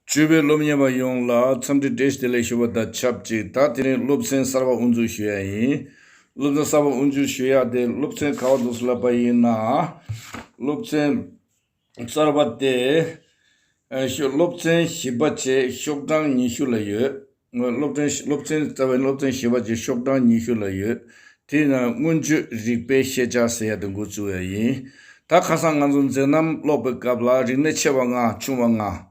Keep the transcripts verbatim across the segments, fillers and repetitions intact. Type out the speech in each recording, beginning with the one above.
བཅུ་པའི་སློབ་གཉེར་བ་ཡོངས་ལ་འཚམས་འདྲི་བཀྲ་ཤིས་བདེ་ལེགས་ཞུ་བ་དང་ཆབས་ཅིག་ད་དེ་རིང་སློབ་ཚན་གསར་པ་དབུ་འཛུགས་ཞུ་ཡ་ཡིན། སློབ་ཚན་གསར་པ་དབུ་འཛུགས་ཞུ་ཡ་དེ་སློབ་ཚན་ག་བ་འདུག་ཟེར་ལབ་པ་ཡིན་ན། སློབ་ཚན་གསར་པ་དེ། ཨ་ཤོ་སློབ་ཚན་བཞི་པ་བཅས་ཤོག་གྲངས་ཉི་ཤུ་ལ་ཡོད། སློབ་ཚན་སློབ་ཚན་རྩ་བའི་སློབ་ཚན་བཞི་པ་བཅས་ཤོག་གྲངས་ཉི་ཤུ་ལ་ཡོད། དེ་ན་མངོན་བརྗོད་རིག་པའི་ཤེས་བྱ་ཟེར་ཡ་དེ་འགོ་བཙུགས་ཡ་ཡིན། ད་ཁ་སང་ང་ཚོ་མཛད་རྣམ་ཀློག་པའི་སྐབས་ལ་རིག་གནས་ཆེ་བ་ལྔ་ཆུང་བ་ལྔ།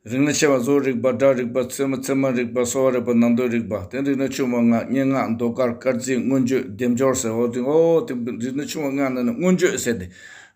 རིག་གནས་ཆེ་བ་བཟོ་རིག་པ། སྒྲ་རིག་པ། ཚད་མ་ཚད་མ་རིག་པ། གསོ་བ་རིག་པ། ནང་དོན་རིག་པ། དེ་རིག་གནས་ཆུང་བ་ལྔ། སྙན་ངག་ཟློས་གར། སྐར་རྩིས། མངོན་བརྗོད། སྡེབ་སྦྱོར་ཟེར། འོ་དེ་འོ་དེ་རིག་གནས་ཆུང་བ་ལྔ་ནང་ནས་མངོན་བརྗོད་ཟེར་ཏེ།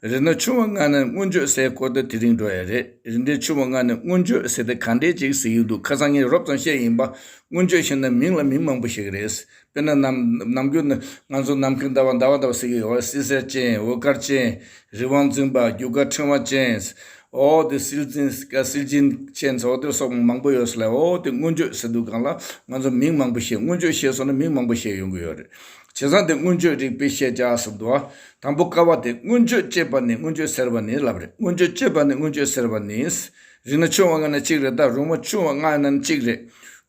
རིག་གནས་ཆུང་བ་ལྔ་ནས་མངོན་བརྗོད་ཟེར་སྐོར་དེ་དེ་རིང་འགྲོ་ཡ་རེད། རིག་གནས་ཆུང་བ་ལྔ་ནས་མངོན་བརྗོད་ཟེར་ཏེ་ག་འདྲས་ཅིག་ཟེར་ཡོད་འདུག་ཁ་སང་ངས་རོབ་ཙམ་བཤད་ཡིན་པ། མངོན་བརྗོད་ཟེར་ན་མིང་ལ་མིང་མང་པོ་ཞིག་རེད། དཔེར་ན་ནམ་ནམ་རྒྱུན་ནི་ང་ཚོ་ནམ་མཁའི་ཟླ་བ་ཟླ་བ་ཟླ་བ་ཟེར་གྱི་ཡོད། བསིལ་ཟེར་ཅན། འོད་དཀར་ཅན། རི་དབང་འཛིན་པ། རྒྱུ་སྐར་ཕྲེང་བ་ཅན། འོ་དེ་བསིལ་འཛིན་བསིལ་འཛིན་ཅན་ཟེར། འོ་དེ་སོགས་མང་པོ་ཡོད་ས་ལས། འོ་དེ་མངོན་བརྗོད་ཟེར་དུས་སྒང་ལ་ང་ཚོ་མིང་མང་པོ་ཤེས། མངོན་བརྗོད་ཤེས་སོང་ན་མིང་མང་པོ་ཤེས་ཡོང་གི་ཡོད་རེད། བྱས་ཙང་དེ་མངོན་བརྗོད་རིག་པའི་ཤེས་བྱ་ཟེར་འདུག་བ། དང་པོ་ཀ་བ་དེ་མངོན་བརྗོད་ཅེས་པ་ནི་མངོན་བརྗོད་ཟེར་བ་ནི་ལབ་རེད། མངོན་བརྗོད་ཅེས་པ་ནི་མངོན་བརྗོད་ཟེར་བ་ནི། རིག་གནས་ཆུང་བ་ལྔ་ནས་གཅིག་རེད། ད་རོ་མ་ཆུང་བ་ལྔ་ནས་གཅིག་རེད།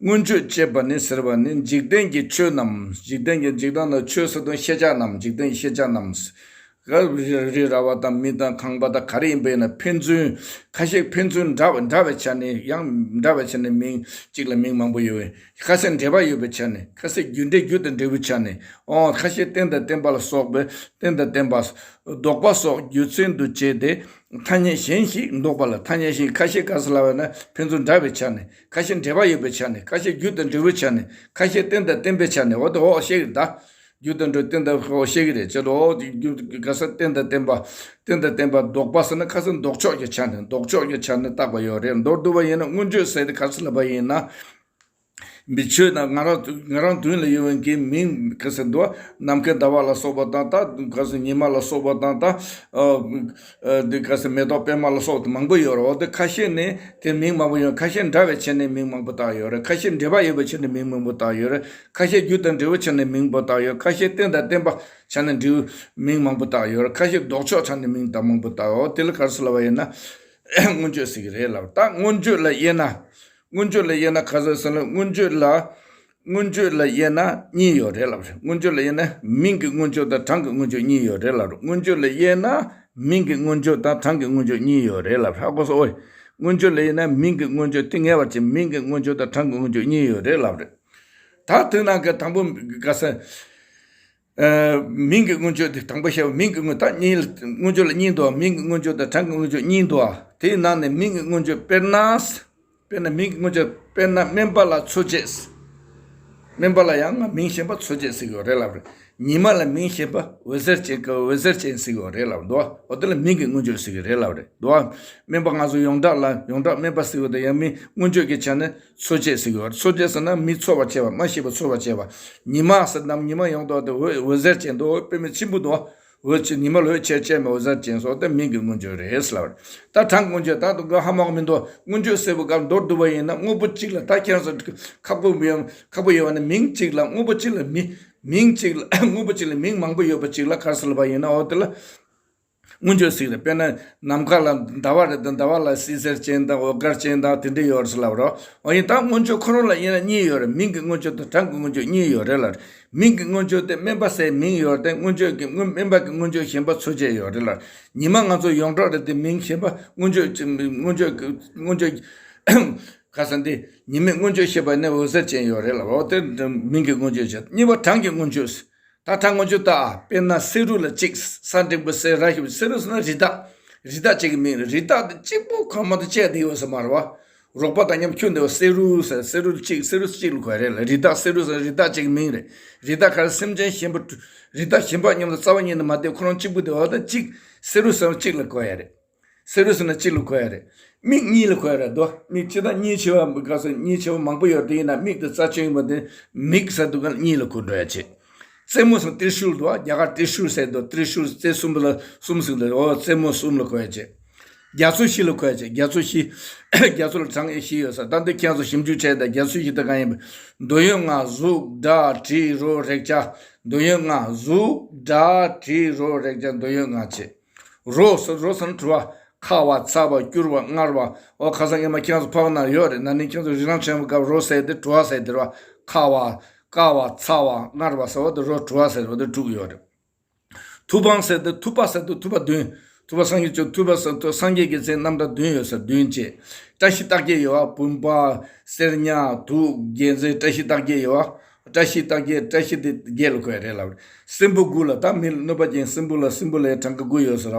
མངོན་བརྗོད་ཅེས་པ་ནི་ཟེར་བ་ནི་འཇིག་རྟེན་གྱི་ཆོས་རྣམས། འཇིག་རྟེན་གྱི་འཇིག་རྟེན་ན་ཆོས་ཟེར་དུས་ཤེས་བྱ་རྣམས། འཇིག་རྟེན་གྱི་ཤེས་བྱ་རྣམས། རི་རི་ར་བ་དང་མི་དང་ཁང་པ་དང་ག་རེ་ཡིན་པ་ཡིན་ན་ཕན་ཚུན་ཁ་ཤས་ཕན་ཚུན་འདྲ་བ་འདྲ་བའི་ཆ་ནས་ཡང་འདྲ་བའི་ཆ་ནས་མིང་གཅིག་ལ་མིང་མང་པོ་ཡོད། ཁ་ཤས་འབྲེལ་བ་ཡོད་པའི་ཆ་ནས། ཁ་ཤས་རྒྱུ་འབྲས་རྒྱུ་དང་འབྲས་བུའི་ཆ་ནས། ཨོ་ཁ་ཤས་རྟེན་དང་བརྟེན་པ་ལ་སོགས་པའི་རྟེན་དང་བརྟེན་པ། ལྡོག་པ་སོགས་རྒྱུ་མཚན་དུ་བྱས་ཏེ་ཐ་སྙད་གཞན་ཞིག་འདོགས་པ་ལ། ཐ་སྙད་གཞན་ཁ་ཤས་ག་ས་ལ་བས་ན་ཕན་ཚུན་འདྲ་བའི་ཆ་ནས། ཁ་ཤས་འབྲེལ་བ་ཡོད་པའི་ཆ་ནས། ཁ་ཤས་རྒྱུ་དང་འབྲས་བུའི་ཆ་ནས། ཁ་ཤས་རྟེན་དང་བརྟེན་པའི་ཆ་ནས། འོ་དེ་འོ་ཤེས་ཀྱི་རེད་ད། རྒྱུ་དང་འབྲས་རྟེན་དང་འོ་ཤེས་ཀྱི་རེད། ཅེས་འོ་དེ་རྒྱུ་ག་ས་རྟེན་དང་བརྟེན་པ། རྟེན་དང་བརྟེན་པ་ལྡོག་པ་ཟེར་ན་ཁ་ས་ལྡོག་ཕྱོགས་ཀྱི་ཆ་ནས། ལྡོག་ཕྱོགས་ཀྱི་ཆ་ནས་བཏགས་པ་ཡོད་རེད། མདོར་བསྡུ་བ་ཡིན་ན་མངོན་བརྗོད་ཟེར་དེ་ག་ས་ལ་བ་ཡིན་ན། མི་ཆོས་དང་ང་རང་ང་རང་མདུན་ལ་ཡོད་པའི་གི་མིང་ག་ས་འདུག་ནམ་མཁའི་ཟླ་བ་ལ་སོགས་པ་དང་། ད་ག་ས་ཉི་མ་ལ་སོགས་པ་དང་། ད་ཨ་ཨ་འདི་ག་ས་མེ་ཏོག་པད་མ་ལ་སོགས་པ་མང་པོ་ཡོད་རེད། འོ་དེ་ཁ་ཤས་ནི་དེ་མིང་མང་པོ་ཡོད། ཁ་ཤས་འདྲ་བའི་ཆ་ནས་མིང་མང་པོ་བཏགས་ཡོད་རེད། ཁ་ཤས་འབྲེལ་བ་ཡོད་པའི་ཆ་ནས་མིང་མང་པོ་བཏགས་ཡོད་རེད། ཁ་ཤས་རྒྱུ་དང་འབྲས་བུའི་ཆ་ནས་མིང་པོ་བཏགས་ཡོད། ཁ་ཤས་རྟེན་དང་བརྟེན་པ་ཆ་ནས་འབྲས་བུ་མིང་མང་པོ་བཏགས་ཡོད་རེད། ཁ་ཤས་ལྡོག་ཕྱོགས་ཆ་ནས་མིང་དང་མང་པོ་བཏགས་ཡོད། དེ་ལ་ག་ས་ལ་བ་ཡིན་ན་མངོན་བརྗོད་ཟེར་གི་རེད་ལབ། ད་མངོན་བརྗོད་ལ་དབྱེ་ན། མངོན་བརྗོད་ལ་དབྱེ་ན་ག་ས་ཟེར་ན། མངོན་བརྗོད་ལ། མངོན་བརྗོད་ལ་དབྱེ་ན་གཉིས་ཡོད་རེད་ལབ་རེད། མངོན་བརྗོད་ལ་དབྱེ་ན་མིང་གི་མངོན་བརྗོད་དང་གྲངས་ཀྱི་མངོན་བརྗོད་གཉིས་ཡོད་རེད་ལབ་རེད། མངོན་བརྗོད་ལ་དབྱེ་ན་མིང་གི་མངོན་བརྗོད་དང་གྲངས་ཀྱི་མངོན་བརྗོད་གཉིས་ཡོད་རེད་ལབ་རེད། ཧ་གོ་སོང་ཨོ། མངོན་བརྗོད་ལ་དབྱེ་ན་མིང་གི་མངོན་བརྗོད་དེ་ངེས་པར་བྱས་མིང་གི་མངོན་བརྗོད་དང་གྲངས་ཀྱི་མངོན་བརྗོད་གཉིས་ཡོད་རེད་ལབ་རེད། ད་དེ་ནང་གི་དང་པོ་ག་ས། ཨ་མིང་གི་མངོན་བརྗོད་དེ་དང་པོ་བཤད་པ། མིང་གི་མངོན་ད་གཉིས་ལ་མངོན་བརྗོད་ལ་གཉིས་འདུག་མིང་གི་མངོན་བརྗོད་དང་གྲངས་ཀྱི་མངོན་བརྗོད་གཉིས་འདུག་དེའི་ནང་ནས་མིང་གི་མངོན་བརྗོད་དཔེར་ན། དཔེར་ན་མིང་གི་མངོན་བརྗོད་དཔེར་ན་སྨན་པ་ལ་འཚོ་བྱེད། སྨན་པ་ལ་ཡང་ང་མིང་གཞན་པ་འཚོ་བྱེད་ཟེར་གྱི་ཡོད་རེད་ལབ་རེད། ཉི་མ་ལ་མིང་གཞན་པ་འོད་ཟེར་ཅན་གྱི་འོད་ཟེར་ཅན་ཟེར་གྱི་ཡོད་རེད་ལབ་འདུག་འོ་དེ་ལ་མིང་གི་མངོན་བརྗོད་ཟེར་གྱི་རེད་ལབ་རེད་འདུག་སྨན་པ་ང་ཚོ་ཡོངས་གྲགས་ལ་ཡོངས་གྲགས་སྨན་པ་ཟེར་བ་དང་ཡང་མིང་མངོན་བརྗོད་ཀྱི་ཆ་ནས། འཚོ་བྱེད་ཟེར་གྱི་ཡོད། འཚོ་བྱེད་ཟེར་ན་མི་འཚོ་བར་བྱེད་པ། མ་ཤི་བར་འཚོ་བར་བྱེད་པ། ཉི་མ་ཟེར་ནམ་ཉི་མ་ཡོང་དོ་དེ་འོད་འོད་ཟེར་ཅན་དུ་འོད་དཔེ་མི་ཆེན་པོ་དུ་འོད་ཆེ་ཉི་མ་ལ་འོད་ཆེ་ཆེ་མ་འོད་ཟེར་ཅན་སོགས་དེ་མིང་གི་མངོན་བརྗོད་རེད་ཟེར་ལབ་རེད། ད་གྲངས་མངོན་བརྗོད་ད་དུ་ག་ཧ་མ་གོ་མི་འདུག་མངོན་བརྗོད་ཟེར་བ་ག་མདོར་བསྡུ་བ་ཡིན་ན་དངོས་པོ་གཅིག་ལ་ད་ཁྱེད་རང་ཚོ་ཁག་པོ་ཡོད་ཁག་པོ་ཡོད་བ་ནི་མིང་གཅིག་ལ་དངོས་པོ་གཅིག་ལ་མི་མིང་གཅིག་ལ་དངོས་པོ་གཅིག་ལ་མིང་མང་པོ་ཡོད་པ་གཅིག་ལ་ག་རེ་ཟེར་ལབ་པ་ཡིན་ན་འོ་དེ་ལ། མངོན་བརྗོད་ཟེར་གྱི་རེད། དཔེར་ན་ནམ་མཁའ་ལ་ཟླ་བ་རེད་དང་ཟླ་བ་ལ་བསིལ་ཟེར་ཅན་དང་འོད་དཀར་ཅན་དང་དེ་འདྲ་ཡོད་རེད་ཟེར་ལབ་རོ། འོ་ཡིན་ད་མངོན་བརྗོད་ཁོ་རང་ལ་དབྱེ་ན་གཉིས་ཡོད་རེད། མིང་གི་མངོན་བརྗོད་དང་གྲངས་ཀྱི་མངོན་བརྗོད་གཉིས་ཡོད་རེད་ལ། མིང་གི་མངོན་བརྗོད་དེ་སྨན་པ་ཟེར་མིང་ཡོད་རེད་དེ་མངོན་བརྗོད་ཀྱི་སྨན་པ་གི་མངོན་བརྗོད་གཞན་པ་འཚོ་བྱེད་ཡོད་རེད་ལ། ཉི་མ་ང་ཚོ་ཡོངས་གྲགས་རེད་དེ་མིང་གཞན་པ་མངོན་བརྗོད་མངོན་བརྗོད་མངོན་བརྗོད་ཁ་སང་དེ་ཉི་མའི་མངོན་བརྗོད་བཤད་པ་ནི་འོད་ཟེར་ཅན་ཡོད་རེད་ལ། འོ་དེ་མིང་གི་མངོན་བརྗོད་བྱེད། གཉིས་པ་གྲངས་ཀྱི་མངོན་བརྗོད། ད་ད་ངོ་ཆོད་ལྟ། དཔེར་ན་བསེ་རུ་ལ་གཅིག་ས་འབྲིང་པོ་སེ་ར་ཞབས་ཀྱུ་བསེ་རུ་ཟེར་ན་རི་དྭགས། རི་དྭགས་གཅིག་གི་མིང་རེད། རི་དྭགས་དེ་གཅིག་པུ་ཁོ་མ་དེ་བཅད་དེ་ཡོད་ས་མ་རེད་བ། རོགས་པ་དང་མཉམ་ཁྱོད་འདི་བ་བསེ་རུ་ཟེར་བསེ་རུ་གཅིག་བསེ་རུ་གཅིག་ལ་གོ་ཡ་རེད་ལ། རི་དྭགས་བསེ་རུ་ཟེར་ན་རི་དྭགས་གཅིག་གི་མིང་རེད། རི་དྭགས་ག་རེ་སེམས་ཅན་གཞན་པ་རི་དྭགས་གཞན་པ་མཉམ་དུ་རྩ་བ་ཉིད་ནས་མ་བསྡད་ཁོ་རང་གཅིག་པུ་དེ་བ་དང་གཅིག་བསེ་རུ་ཟེར་ན་གཅིག་ལ་གོ་ཡ་རེད། བསེ་རུ་ཟེར་ན་གཅིག་ལ་གོ་ཡ་རེད། མིག་གཉིས་ལ་གོ་ཡ་རེད་དོ། མིག་ཅི་ལྟར་གཉིས་ཆེ་བ་ག་ས་གཉིས་ཆེ་བ་མང་པོ་ཡོད་དེ་ཡིན་ན་མིག་དེ་རྩ་ཆེན་ཡིན་པ་དེ་མིག་ཟེར་དུས་ག་གཉིས་ལ་གོ་འགྲོ་ཡ་བྱེད། རྩེ་མོ་ཟེར་ཏྲི་ཤུལ་དོ། རྒྱ་གར་ཏྲི་ཤུལ་ཟེར་དོ། ཏྲི་ཤུལ་རྩེ་གསུམ་པ་ལ་གསུམ་ཟེར་དོ། འོ་རྩེ་མོ་གསུམ་ལ་གོ་ཡ་བྱེད། རྒྱ་མཚོ་བཞི་ལ་གོ་ཡ་བྱེད། རྒྱ་མཚོ་བཞི། རྒྱ་མཚོ་ལ་གྲངས་བཞི་ཡོད་ས། ད་འདི་ཁྱེད་ཚོ་ཞིབ་འཇུག་བྱས་ད་རྒྱ་མཚོ་བཞི་ད་གང་ཡིན་པ། འདོད་ཡོན་ལྔ། གཟུགས། སྒྲ། དྲི། རོ། རེག་བྱ། འདོད་ཡོན་ལྔ། གཟུགས། སྒྲ། དྲི། རོ། རེག་བྱ། འདོད་ཡོན་ལྔ་བྱེད། རོ་ཟེར་རོ་ཟེར་ན་དྲི་བ། ཁ་བ་ཚ་བ་སྐྱུར་བ་མངར་བ། འོ་ཁ་སང་ངས་མ་ཁྱེད་རང་ཚོ་ཕབ་ན་ཡོད་རེད། ན་ནིང་ཁྱེད་ཚོ་རི་རང་ཆེན་པོ་སྐབས་རོ་ཟེར་དེ་བྲོ་བ་ཟེར་དེ་རེད་བ། ཁ་བ་ཀ་བ་ཚ་བ་མངར་བ་ཟེར་བ་དེ་རོ་བྲོ་བ་ཟེར་བ་དེ་དྲུག་ཡོད་རེད། ཐུབ་དབང་ཟེར་དེ་ཐུབ་པ་ཟེར་དེ་ཐུབ་པ་བདུན། ཐུབ་པ་སངས་རྒྱས་ཆོས། ཐུབ་པ་ཟེར་དེ་སངས་རྒྱས་ཀྱི་མཚན་རྣམ་གྲངས་བདུན་ཡོད་ཟེར། བདུན་བྱས། བཀྲ་ཤིས་རྟགས་བརྒྱད་ཡོད་བ། བུམ་པ། གསེར་ཉ། དུག་རྒྱལ་མཚན། བཀྲ་ཤིས་རྟགས་བརྒྱད་ཡོད་བ། བཀྲ་ཤིས་རྟགས་བརྒྱད། བཀྲ་ཤིས་དེ་བརྒྱད་ལ་གོ་ཡ་རེད་ལབ་རེད། སྲིན་པོ་དགུ་ལ་ད་མི་ལ་གནོད་པ་ཅན་སྲིན་པོ་ལ། སྲིན་པོ་ལ་གྲངས་ཀ་དགུ་ཡོད་ཟེར་བ།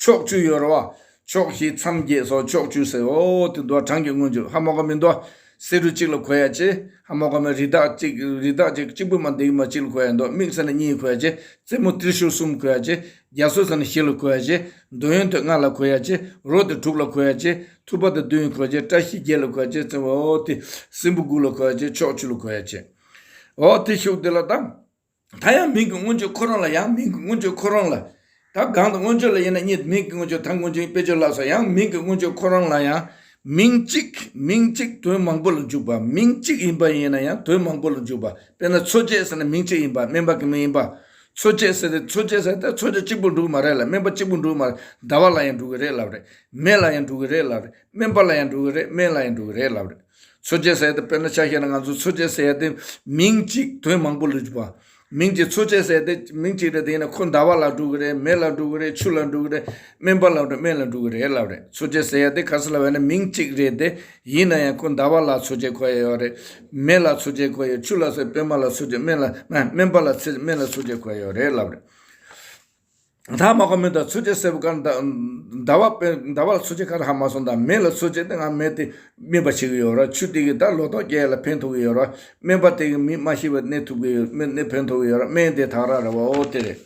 ཕྱོགས་བཅུ་ཡོད་རེད་བ། ཕྱོགས་བཞི་མཚམས་བརྒྱད་སོགས་ཕྱོགས་བཅུ་ཟེར། འོ་དེ་འདུག་གྲངས་ཀྱི་སྔོན་འཇུག་ཧ་མ་གོ་མི་འདུག་སེ་རུ་གཅིག་ལ་གོ་ཡ་ཅེ། ཧ་མ་གོ་མི་རི་དྭགས་གཅིག་རི་དྭགས་གཅིག་གཅིག་པུ་མ་འདེགས་མ་གཅིག་ལ་གོ་ཡ་འདུག་མིག་ཟེར་ན་གཉིས་གོ་ཡ་ཅེ། རྩེ་མོ་ཏྲི་ཤུལ་གསུམ་གོ་ཡ་ཅེ། རྒྱ་མཚོ་ཟེར་ན་བཞི་ལ་གོ་ཡ་ཅེ། འདོད་ཡོན་དེ་ལྔ་ལ་གོ་ཡ་ཅེ། རོ་དེ་དྲུག་ལ་གོ་ཡ་ཅེ། ཐུབ་པ་དེ་བདུན་གོ་ཡ་ཅེ། བཀྲ་ཤིས་བརྒྱད་ལ་གོ་ཡ་ཅེ། རྩེ་མོ་འོ་དེ་སྲིན་པོ་དགུ་ལ་གོ་ཡ་ཅེ། ཕྱོགས་བཅུ་ལ་གོ་ཡ་ཅེ། འོ་དེ་ཤུགས་དེ་ལ་ད། ད་ཡང་མིང་གི་མངོན་བརྗོད་ཁོ་རང་ལ། ཡང་མིང་གི་མངོན་བརྗོད་ཁོ་རང་ལ། ད་གང་དུ་མངོན་བརྗོད་ལ་ཡིན་ན་གཉིས། མིང་གི་མངོན་བརྗོད་དང་མངོན་བརྗོད་དཔེ་བརྗོད་ལ་སོགས། ཡང་མིང་གི་མངོན་བརྗོད་ཁོ་རང་ལ་ཡང་མིང་གཅིག་མིང་གཅིག་དོན་མང་པོ་ལ་འཇུག་པ། མིང་གཅིག་ཡིན་པ་ཡིན་ན་ཡང་དོན་མང་པོ་ལ་འཇུག་པ། དཔེར་ན་མཚོ་བྱེད་ཟེར་ན་མིང་གཅིག་ཡིན་པ། སྨན་པ་གི་མིང་ཡིན་པ། མཚོ་བྱེད་ཟེར་ཏེ་མཚོ་བྱེད་ཟེར་ཏེ་མཚོ་བྱེད་གཅིག་པུ་འགྲོ་གི་མ་རེད་ལ། སྨན་པ་གཅིག་པུ་འགྲོ་གི་མ་རེད། ཟླ་བ་ལ་ཡང་འགྲོ་གི་རེད་ལབ་རེད། མེ་ལ་ཡང་འགྲོ་གི་རེད་ལབ་རེད། སྨན་པ་ལ་ཡང་འགྲོ་གི་རེད་ལབ་རེད། སྨན་པ་ལ་ཡང་འགྲོ་གི་རེད་ལབ་རེད། མཚོ་བྱེད་ཟེར་ཡ་དེ་དཔེར་ན་ཆ་བཞག་ན་ང་ཚོ་མཚོ་བྱེད་ཟེར་ཡ་དེ་མིང་གཅིག་དོན་མང་པོ་ལ་འཇུག་པ། མིང་གཅིག་མཚོ་བྱེད་ཟེར་ཡ་དེ་མིང་གཅིག་རེད། དེ་ཡིན་ན་ཁོ་ཟླ་བ་ལ་འགྲོ་གི་རེད། མེ་ལ་འགྲོ་གི་རེད། ཆུ་ལ་འགྲོ་གི་རེད། སྨན་པ་ལ་འགྲོ་སྨན་ལ་འགྲོ་གི་རེད་ལབ་རེད། མཚོ་བྱེད་ཟེར་ཡ་དེ་ག་ས་ལ་བས་ན་མིང་གཅིག་རེད་དེ། ཡིན་ན་ཡང་ཁོ་ཟླ་བ་ལ་མཚོ་བྱེད་གོ་ཡ་ཡོད་རེད། མེ་ལ་མཚོ་བྱེད་གོ་ཡ་ཡོད། ཆུ་ལ་མཚོ། སྨན་པ་ལ་མཚོ་བྱེད། སྨན་ལ་སྨན་པ་ལ་མཚོ་སྨན་ལ་མཚོ་བྱེད་གོ་ཡ་ཡོད་རེད་ལབ་རེད། ད་མ་གོ་མི་འདུག་མཚོ་བྱེད་ཟེར་བ་ག་ཟླ་ཟླ་བ་དཔེ་ཟླ་བ་ལ་མཚོ་བྱེད་ག་རེ་ཧ་མ་སོང་། ད་མེ་ལ་མཚོ་བྱེད་དེ་ང་མེ་དེ་སྨིན་པ་བྱེད་ཀྱི་ཡོད་ར། ཆུ་དེ་གིས་ད་ལོ་ཏོག་རྒྱས་ལ་ཕན་ཐོགས་ཀྱི་ཡོད་ར། སྨན་པ་དེ་གིས་མི་མ་ཤི་བར་གནས་ཐུབ་ཀྱི་ཡོད། སྨན་གནས་ཕན་ཐོགས་ཀྱི་ཡོད་ར། སྨན་དེ་དག་ར་ར་བ་འོ་དེ་རེད།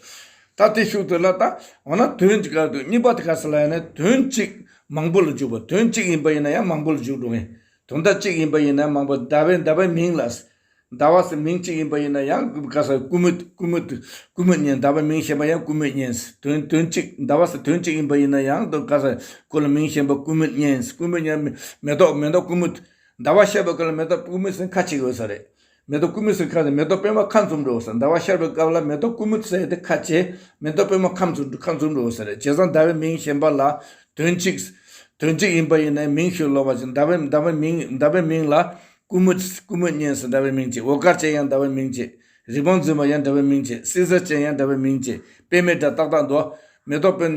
ད་དེ་ཤུགས་དེ་ལ་ད་འོ་ན་དོན་གཅིག་ག་དུ་གཉིས་པ་དེ་ག་ཟེར་ལ་ཡ་ན་དོན་གཅིག་མང་པོ་ལ་འཇུག་པ། དོན་གཅིག་ཡིན་པ་ཡིན་ན་ཡང་མང་པོ་ལ་འཇུག་འགྲོ་གི། དོན་དག་གཅིག་ཡིན་པ་ཡིན་ན་མང་པོ། ཟླ་བའི་ཟླ་བའི་མིང་ལ། ཟླ་བ་ཟེར་མིང་གཅིག་ཡིན་པ་ཡིན་ན་ཡང་ག་ས་ཀུ་མུད་ཀུ་མུད་ཀུ་མུད་སྙན། ཟླ་བའི་མིང་གཞན་པ་ཡང་ཀུ་མུད་སྙན། དོན་དོན་གཅིག་ཟླ་བ་ཟེར་དོན་གཅིག་ཡིན་པ་ཡིན་ན་ཡང་དོ་ག་ས་ཁོ་ལ་མིང་གཞན་པ་ཀུ་མུད་སྙན། ཀུ་མུད་སྙན། མེ་ཏོག་མེ་ཏོག་ཀུ་མུད། ཟླ་བ་ཤར་བའི་སྐབས་ལ་མེ་ཏོག་ཀུ་མུད་ཟེར་ཁ་ཕྱེ་དགོས་ས་རེད། མེ་ཏོག་ཀུ་མུད་ཟེར་ཁ་ཟེར་མེ་ཏོག་པད་མ་ཁ་འཛུམ་འགྲོ་ས། ཟླ་བ་ཤར་བའི་སྐབས་ལ་མེ་ཏོག་ཀུ་མུད་ཟེར་དེ་ཁ་ཕྱེ། མེ་ཏོག་པད་མ་ཁ་འཛུམ་ཁ་འཛུམ་འགྲོ་ས་རེད། བྱས་ཙང་ཟླ་བའི་མིང་གཞན་པ་ལ་དོན་གཅིག་དོན་གཅིག་ཡིན་པ་ཡིན་ན་མིང་ཞིག་ལོག་པ་ཅིག་ཟླ་བའི་ཟླ་བའི་མིང་ཟླ་བའི་མིང་ལ་ཀུ་མུད་ཀུ་མུད་སྙན་ཟེར་ཟླ་བའི་མིང་བྱས། འོ་དཀར་ཅན་ཡང་ཟླ་བའི་མིང་བྱས། རི་བོང་འཛིན་པ་ཡང་ཟླ་བའི་མིང་བྱས། བསིལ་ཟེར་ཅན་ཡང་ཟླ་བའི་མིང་བྱས། པད་མའི་སྒྲ་ཏག་ཏག་འདུག་མེ་ཏོག་པད་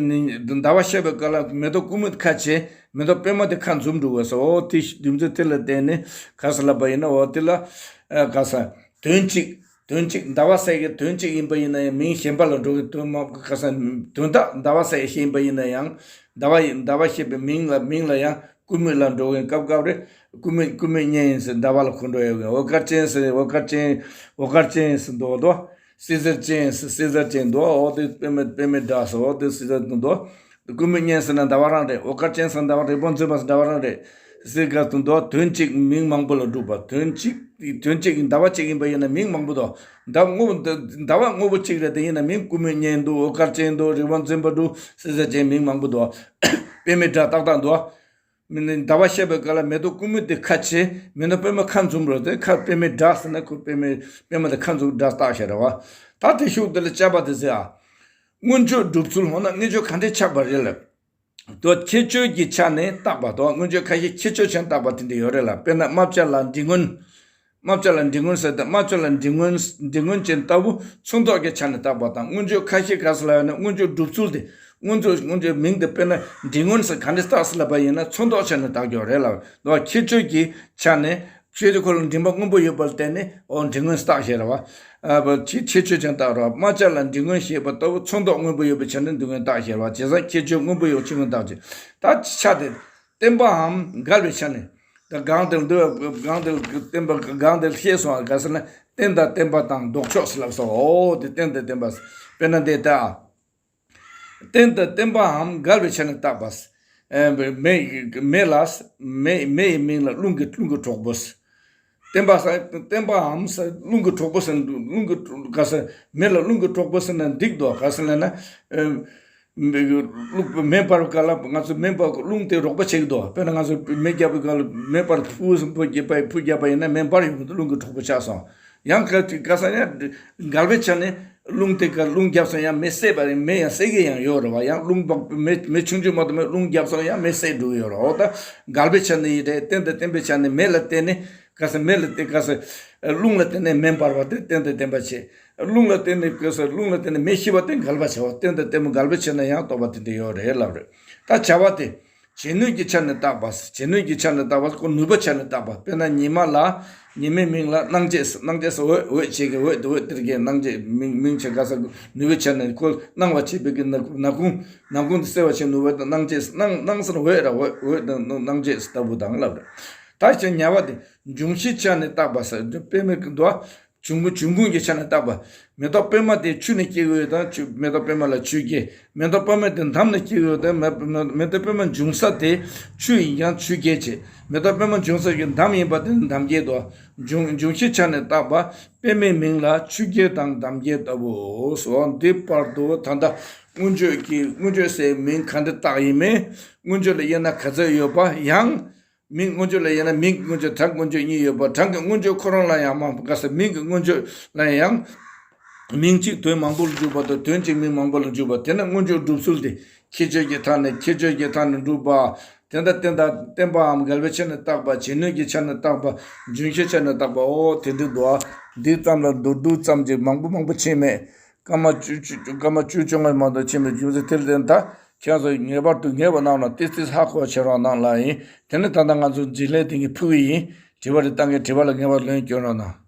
ཟླ་བ་ཤར་བའི་སྐབས་ལ་མེ་ཏོག་ཀུ་མུད་ཁ་ཕྱེ། མེ་ཏོག་པད་མ་དེ་ཁ་འཛུམ་འགྲོ་བས་སོ། འོ་དེ་རྒྱུ་མཚན་དེ་ལ་བརྟེན་ནས་ག་ས་ལབ་པ་ཡིན་ན་འོ་དེ་ལ་ག་ས་དོན་གཅིག་དོན་གཅིག་ཟླ་བ་གསལ་གྱི་དོན་གཅིག་ཡིན་པ་ཡིན་ན་ཡང་མིང་གཞན་པ་ལ་འགྲོ་གི། དོན་མ་ག་ས་དོན་དག་ཟླ་བ་གསལ་ཞིག་ཡིན་པ་ཡིན་ན་ཡང་ཟླ་བ་ཡིན་ཟླ་བ་ཞེས་པའི་མིང་ལ་མིང་ལ་ཡང་ཀུ་མུད་ལ་འགྲོ་གི་སྐབས་སྐབས་རེ་ཀུ་མུད་ཀུ་མུད་སྙན་ཡིན་ཟེར་ཟླ་བ་ལ་གོ་འགྲོ་ཡོད་གི། འོ་དཀར་ཅན་ཟེར་འོ་དཀར་ཅན་འོ་དཀར་ཅན་ཟེར་མདོག་མདོག་བསིལ་ཟེར་ཅན་ཟེར་བསིལ་ཟེར་ཅན་མདོག་འོ་དེ་པད་མ་པད་མའི་སྒྲ་ཟེར་འོ་དེ་བསིལ་ཟེར་མདོག་ཀུ་མུད་སྙན་ཟེར་ན་ཟླ་བ་རང་རེད། འོ་དཀར་ཅན་ཟེར་ན་ཟླ་བ་རི་བོང་འཛིན་པ་ཟེར་ཟླ་བ་རང་རེད། ཟེར་ག་དུ་མདོ་དོན་གཅིག་མིང་མང་པོ་ལ་འགྲོ་བ། དོན་གཅིག་དོན་གཅིག་ཟླ་བ་གཅིག་ཡིན་པ་ཡིན་ན་མིང་མང་པོ་འདུག་ཟླ་བ་དངོས་པོ་ཟླ་བ་དངོས་པོ་གཅིག་རེད། དེ་ཡིན་ན་མིང་ཀུ་མུད་སྙན་འདུག་འོ་དཀར་ཅན་འདུག་རི་བོང་འཛིན་པ་འདུག་བསིལ་ཟེར་ཅན་མིང་མང་པོ་འདུག་པད་མའི་སྒྲ་ཏག་ཏག་འདུག་མི་ནི་ཟླ་བ་ཤར་བའི་སྐབས་ལ་མེ་ཏོག་ཀུ་མུད་དེ་ཁ་ཕྱེ། མེ་ཏོག་པད་མ་ཁ་འཛུམ་རོ་དེ་ཁ་པད་མའི་སྒྲ་ཟེར་ན་ཁོ་པད་མའི་པད་མ་དེ་ཁ་འཛུམ་སྒྲ་རྟགས་ཤེས་རེད་བ། ད་དེ་ཤུགས་དེ་ལ་དཔྱད་པ་དེ་ཟེར་ཨ། མངོན་བརྗོད་སྒྲུབ་ཚུལ་འོ་ན་མངོན་བརྗོད་ག་འདྲས་ཆགས་པ་རེད་ལབ། དོ་ཁྱད་ཆོས་ཀྱི་ཆ་ནས་བཏགས་པ་དང་མངོན་བརྗོད་ཁ་ཤས་ཁྱད་ཆོས་ཆ་ནས་བཏགས་པ་དེ་འདྲ་ཡོད་རེད་ལ། དཔེར་ན་རྨ་བྱ་ལ་འབྲི་སྔོན། རྨ་བྱ་ལ་འབྲི་སྔོན་ཟེར་ཏེ་རྨ་བྱ་ལ་འབྲི་སྔོན་འབྲི་སྔོན་ཅན་ལྟ་བུ་ཚོན་མདོག་གི་ཆ་ནས་བཏགས་པ་དང་མངོན་བརྗོད་ཁ་ཤས་ག་ས་ལ་ཡོད་ན་མངོན་བརྗོད་སྒྲུབ་ཚུལ་དེ་མངོན་བརྗོད་མངོན་བརྗོད་མིང་དེ་དཔེར་ན་འབྲི་སྔོན་ཟེར་ག་འདྲས་བཏགས་ས་ལ་བ་ཡིན་ན་ཚོན་མདོག་ཆ་ནས་བཏགས་ཀྱི་ཡོད་རེད་ལ། དོ་ཁྱད་ཆོས་ཀྱི་ཆ་ནས། ཁྱོད་ཀྱི་ཁོ་ལ་མགྲིན་པ་སྔོན་པོ་ཡོད་པར་བརྟེན་ནས་ཨོ་འབྲི་སྔོན་བཏགས་ཤེས་ར་བ། ཨ་བ་ཁྱེད་ཁྱེད་ཆོས་ཅན་བཏགས་ར་བ། རྨ་བྱ་ལ་འབྲི་སྔོན་ཞེས་པ་ལྟ་བུ་ཚོན་མདོག་སྔོན་པོ་ཡོད་པའི་ཆ་ནས་འབྲི་སྔོན་བཏགས་ཤེས་ར་བ། བྱས་ཙང་ཁྱེད་ཆོས་སྔོན་པོ་ཡོད་ཕྱིར་སྔོན་བཏགས་ཀྱི། ད་ཆ་དེ་བརྟེན་པའམ་འགལ་བའི་ཆ་ནས། ད་གང་དེར་འདུ་བ་གང་དེར་བརྟེན་པ་གང་དེར་ཤེས་སོང་བ་ག་ཟེར་ན་རྟེན་དང་བརྟེན་པ་དང་ལྡོག་ཕྱོགས་སུ་ལབ་སོ། ཨོ་དེ་རྟེན་དང་བརྟེན་པ། དཔེར་ན་འདི་ལྟ། རྟེན་དང་བརྟེན་པའམ་འགལ་བའི་ཆ་ནས་བཏགས་པ། ཨེ་མེ་མེ་ལ་མེ་མེ་ཡི་མིང་ལ་རླུང་གི་རླུང་གི་གྲོགས་པོ། བརྟེན་པ་ས་བརྟེན་པའམ་ས་རླུང་གི་གྲོགས་པོ་ཟེར། རླུང་གི་ག་ས་མེ་ལ་རླུང་གི་གྲོགས་པོ་ཟེར་ན་འགྲིག་འདུག་ག་ཟེར་ན་ན། ཨེ་མེ་རླུང་མེ་འབར་ག་ལ་ང་ཚོ་མེ་འབར་རླུང་དེ་རོགས་པ་བྱེད་ཀྱི་འདུག་དཔེར་ན་ང་ཚོ་མེ་བརྒྱབ་པའི་སྐབས་ལ་མེ་འབར་ཕུ་ཕུ་རྒྱབ་པ་ཕུ་རྒྱབ་པ་ཡིན་ན་མེ་འབར་ཡོང་གི་འདུག་རླུང་གི་གྲོགས་པོ་ཆགས་སོང་། ཡང་ག་ག་ས་ཡང་འགལ་བའི་ཆ་ནས། རླུང་དེ་ག་རླུང་བརྒྱབ་སོང་ཡང་མེ་བསད་པ་རེད། མེ་ཡང་བསད་གི་ཡང་ཡོད་རེད་བ། ཡང་རླུང་བག་མེ་མེ་ཆུང་ཆུང་མ་གཏོགས་མེད། རླུང་བརྒྱབ་སོང་ཡང་མེ་བསད་འགྲོ་གི་ཡོད་རེད། འོ་ད་འགལ་པའི་ཆ་ནས་ཡིན་རེད། རྟེན་དང་བརྟེན་པའི་ཆ་ནས་མེ་ལ་བརྟེན་ནས་ག་ས་མེ་ལ་བརྟེན་ག་ས་རླུང་ལ་བརྟེན་ནས་མེ་འབར་བ་དེ་རྟེན་དང་བརྟེན་པ་བྱེད། རླུང་ལ་བརྟེན་ནས་ག་ས་རླུང་ལ་བརྟེན་ནས་མེ་ཤི་བ་དེ་འགལ་པ་བྱ་བ། རྟེན་དང་བརྟེན་པ་འགལ་པའི་ཆ་ནས་ཡང་རྟོགས་པ་དེ་འདྲ་ཡོད་རེད་ལབ་རེད། ད་བྱ་བ་དེ། བྱེད་ནུས་ཀྱི་ཆ་ནས་བཏགས་པ། བྱེད་ནུས་ཀྱི་ཆ་ནས་བཏགས་པ་ཁོ་ནུས་པའི་ཆ་ནས་བཏགས་པ། དཔེར་ན་ཉི་མ་ལ། ཉི་མའི་མིང་ལ་སྣང་བྱེད། སྣང་བྱེད་ཟེར་འོད། འོད་བྱེད་ཀྱི་འོད་དེ། འོད་དེར་གྱི་སྣང་བྱེད་མིང་མིང་བྱེད་ག་ས་ནུས་པའི་ཆ་ནས་ཁོ་སྣང་བ་བྱེད་པའི་གི་ནག་ནག་ཁུང་། ནག་ཁུང་དེ་སེལ་བ་བྱེད་ནུས་པ་དང་སྣང་བྱེད། སྣང་སྣང་ཟེར་འོད་ར། འོད་འོད་དང་སྣང་བྱེད་ལྟ་བུ་དང་ལབ་རེད། ད་ཅི་ཉ་བ་དེ། འབྱུང་བྱེད་ཆ་ནས་བཏགས་པ་ཟེར་དཔེ་མེད་ཀྱི་འདུག་བ། འབྱུང་ཁུངས། འབྱུང་ཁུངས་ཀྱི་ཆ་ནས་བཏགས་པ། མེ་ཏོག་པད་མ་དེ་ཆུ་ནས་སྐྱེ་གི་ཡོད་དང་ཆུ། མེ་ཏོག་པད་མ་ལ་ཆུ་སྐྱེ། མེ་ཏོག་པད་མ་དེ་འདམ་ནས་སྐྱེ་གི་ཡོད་དང་མེ་མེ་མེ་ཏོག་པད་མ་འབྱུང་ས་དེ་ཆུ་ཡིན་ཀྱང་ཆུ་སྐྱེ་བྱེད། མེ་ཏོག་པད་མ་འབྱུང་ས་ཀྱི་འདམ་ཡིན་པ་དེ་འདམ་སྐྱེ་དོ། འབྱུང་འབྱུང་བྱེད་ཆ་ནས་བཏགས་པ། པད་མའི་མིང་ལ་ཆུ་སྐྱེ་དང་འདམ་སྐྱེ་ལྟ་བུའོ། འདི་བར་དུ་ད་ལྟ་མངོན་བརྗོད་ཀྱི། མངོན་བརྗོད་ཟེར་མིང་ག་འདྲ་བཏགས་ཡིན་མིན། མངོན་བརྗོད་ལ་དབྱེ་ན་ག་ཚོད་ཡོད་པ་ཡང་། མིང་མངོན་བརྗོད་ལ་དབྱེ་ན་མིང་མངོན་བརྗོད། གྲངས་མངོན་བརྗོད་གཉིས་ཡོད་པ། གྲངས་ཀྱི་མངོན་བརྗོད་ཁོ་རང་ལ་ཡང་མང་པོ། ག་ས་མིང་གི་མངོན་བརྗོད་ལ་ཡང་མིང་གཅིག་དོན་མང་པོ་ལ་འཇུག་པ་དང་དོན་གཅིག་མིང་མང་པོ་ལ་འཇུག་པ། དེ་ནི་མངོན་བརྗོད་སྒྲུབ་ཚུལ་དེ། ཁྱད་ཆོས་ཀྱི་ཐད་ནས། ཁྱད་ཆོས་ཀྱི་ཐད་ནས་སྒྲུབ་པ། དེ་འདྲ་རྟེན་དང་བརྟེན་པའམ་འགལ་བའི་ཆ་ནས་བཏགས་པ། བྱེད་ནུས་ཀྱི་ཆ་ནས་བཏགས་པ། འབྱུང་བྱེད་ཆ་ནས་བཏགས་པ། འོ་དེ་འདྲ་འདུག་ཨ། འདི་ཙམ་ལ་མདོར་བསྡུས་ཙམ་གྱིས་མང་པོ་མང་པོ་ཕྱིན་མེད། སྐར་མ་བཅུ་བཅུ་སྐར་མ་བཅུ་བཅོ་ལྔ་མ་གཏོགས་ཕྱིན་པའི་རྒྱུ་མཚན་དེ་ལ་བརྟེན། ད་ཁྱེད་ཚོ་ངེས་པར་དུ་ངེས་པ་གནང་ལ། ཏིས་ཏིས་ཧ་གོ་བྱེད་རོགས་གནང་ལ་ཡིན། དེ་ནས་ད་ལྟ་ང་ཚོ་འཇིགས་ལས་དེ་གི་ཕུལ་གི་ཡིན། དྲི་བ་རེ་བཏང་གི། དྲི་བ་ལ་ངེས་པར་ལན་སྐྱོན་རོགས་གནང་།